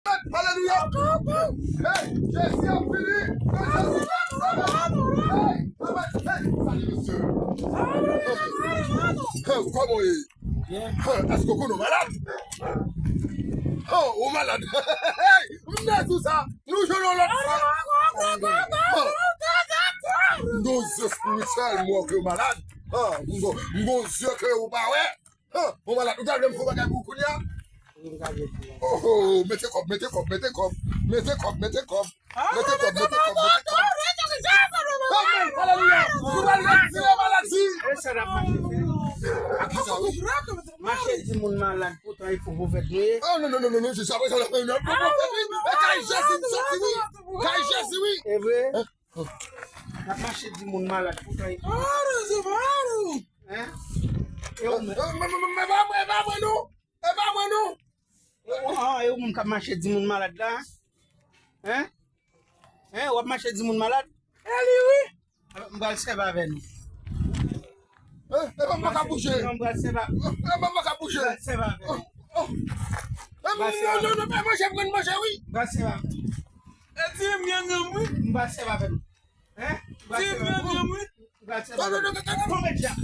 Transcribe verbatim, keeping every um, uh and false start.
Alelouya. Hey, Jezi ap vini. Hey, Jezi ap vini. Hey, hey, salye mesye. Hey, kòman w ye? Hey, èske w konnen w malad? Hey, ou malad. Hey, m nan sou sa. Nou jwenn yon lòt fwa. Hey. M gon zye espirityèl, m wè ke w malad. Hey, m gon, m gon zye ke ou pa wè. Hàn, ou malad, ou ta vle m fè yon bagay pou ou kounye a? Wi, m ka vle di. Oh, oh, mete kòb, mete kòb, mete kòb. Mete kòb, mete kòb. Mete kòb, mete kòb, mete kòb. Amen, alelouya. Nou pral retire maladi. E sa n ap mache fè. Ak sa, wi. Mache di moun malad, poutan e fo pwofèt nou ye. Ah, non, non, non, non, non, jis apre sa, non, non, non, pwofèt, wi. E kay Jezi m soti, wi. Kay Jezi, wi. E vre? Hein? N ap mache di moun malad, poutan e fo. Hein? E ou menm? E, e, e, e, e pa mwen, e pa mwen, non. E pa mwen, non. E ou, ah, e ou menm k ap mache di moun malad la? Hein? Hein? W ap mache di moun malad? E li, wi. M pral sèvi avè nou. E, e pa mwen k ap bouje. Non, m pral sèvi avè nou. E pa mwen k ap bouje. M pral sèvi avè nou. Oh, oh. E, non, non, non, pa manje, pran manje, wi. M pral sèvi avè nou. E di m gen granm, wi. M pral sèvi avè nou. Hein? Di m gen granm, wi. M pral sèvi avè nou. Non, non, non, non, non. Tonbe djab.